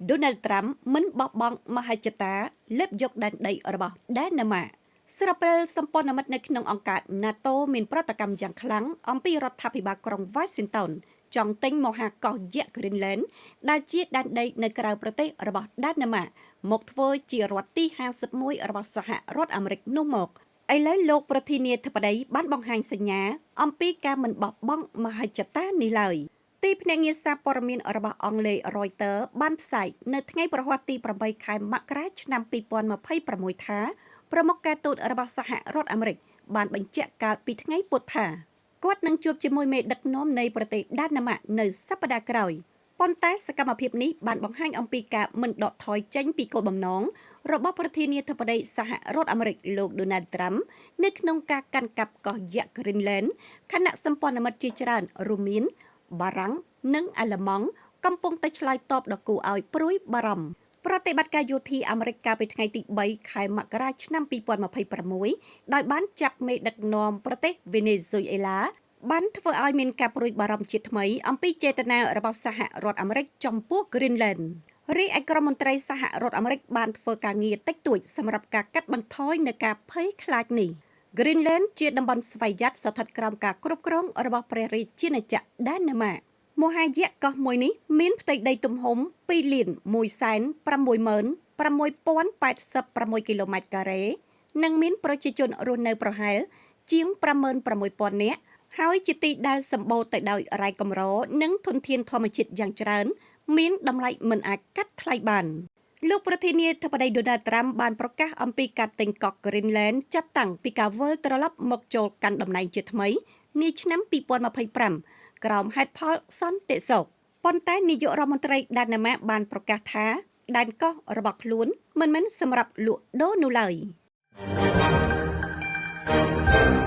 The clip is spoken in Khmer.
ដូណាល់ត្រាំមិនបោះបង់មហិច្ឆតាលេបយកដែនដីរបស់ដាណឺម៉ាកស្របពេលសម្ព័ន្ធមិត្តនៅក្នុងអង្គការ NATO មានប្រតិកម្មយ៉ាងខ្លាំងអំពីរដ្ឋាភិបាលក្រុង Washington ចង់ទិញមហាកោះយក្ស Greenland ដែលជាដែនដីនៅក្រៅប្រទេសរបស់ដាណឺម៉ាកមកធ្វើជារដ្ឋទី51របស់សហរដ្ឋអាមេរិកនោះមកឥឡូវលោកប្រធានាធិបតីបានបង្ហាញសញ្ញាអំពីការមិនបោះបង់មហិច្ឆតានេះឡើយទីភ្នាក់ងារសារព័ត៌មានរបស់អង់គ្លេស Reuters បានផ្សាយនៅថ្ងៃព្រហស្បតិ៍ទី8ខែមករាឆ្នាំ2026ថាប្រមុខការទូតរបស់សហរដ្ឋអាមេរិកបានបញ្ជាក់កាលពីថ្ងៃពុធថាគាត់នឹងជួបជាមួយមេដឹកនាំនៃប្រទេសដាណឺម៉ាកនៅសប្តាហ៍ក្រោយប៉ុន្តែសកម្មភាពនេះបានបង្ហាញអំពីការមិនដកថយចេញពីគោលបំណងរបស់ប្រធានាធិបតីសហរដ្ឋអាមេរិកលោកដូណាល់ត្រាំនៅក្នុងការកាន់កាប់កោះយក្ស Greenland ខណៈសម្ព័ន្ធមិត្តជាច្រើនរួមមានបារាំងនិងអាល្លឺម៉ង់កំពុងតែឆ្លើយតបដ៏គួរឲ្យព្រួយបារម្ភប្រតិបត្តិការយោធាអាមេរិកកាលពីថ្ងៃទី3ខែមករាឆ្នាំ2026ដោយបានចាប់មេដឹកនាំប្រទេសវេណេស៊ុយអេឡាបានធ្វើឲ្យមានការព្រួយបារម្ភជាថ្មីអំពីចេតនារបស់សហរដ្ឋអាមេរិកចំពោះ Greenland រីឯក្រុមមន្ត្រីសហរដ្ឋអាមេរិកបានធ្វើការងារតិចតួចសម្រាប់ការកាត់បន្ថយនូវការភ័យខ្លាចនេះ Greenland ជាតំបន់ស្វយ័តស្ថិតក្រោមការគ្រប់គ្រងរបស់ព្រះរាជាណាចក្រដាណឺម៉ាកមហាយក្សកោះមួយនេះមានផ្ទៃដីទំហំ2លាន166,086គីឡូម៉ែត្រការ៉េនិងមានប្រជាជនរស់នៅប្រហែលជាង86,000នាក់ហើយជាទីដែលសម្បូរទៅដោយរ៉ែកម្រនិងធនធានធម្មជាតិយ៉ាងច្រើនមានតម្លៃមិនអាចកាត់ថ្លៃបានលោកប្រធានាធិបតីដូណាល់ត្រាំបានប្រកាសអំពីការទិញកោះ Greenland ចាប់តាំងពីការវិលត្រឡប់មកចូលកាន់តំណែងជាថ្មីនាឆ្នាំ2025ក្រោមហេតុផលសន្តិសុខប៉ុន្តែនាយករដ្ឋមន្ត្រីដាណឺម៉ាកបានប្រកាសថាដែនកោះរបស់ខ្លួនមិនមែនសម្រាប់លក់ដូរនោះឡើយ។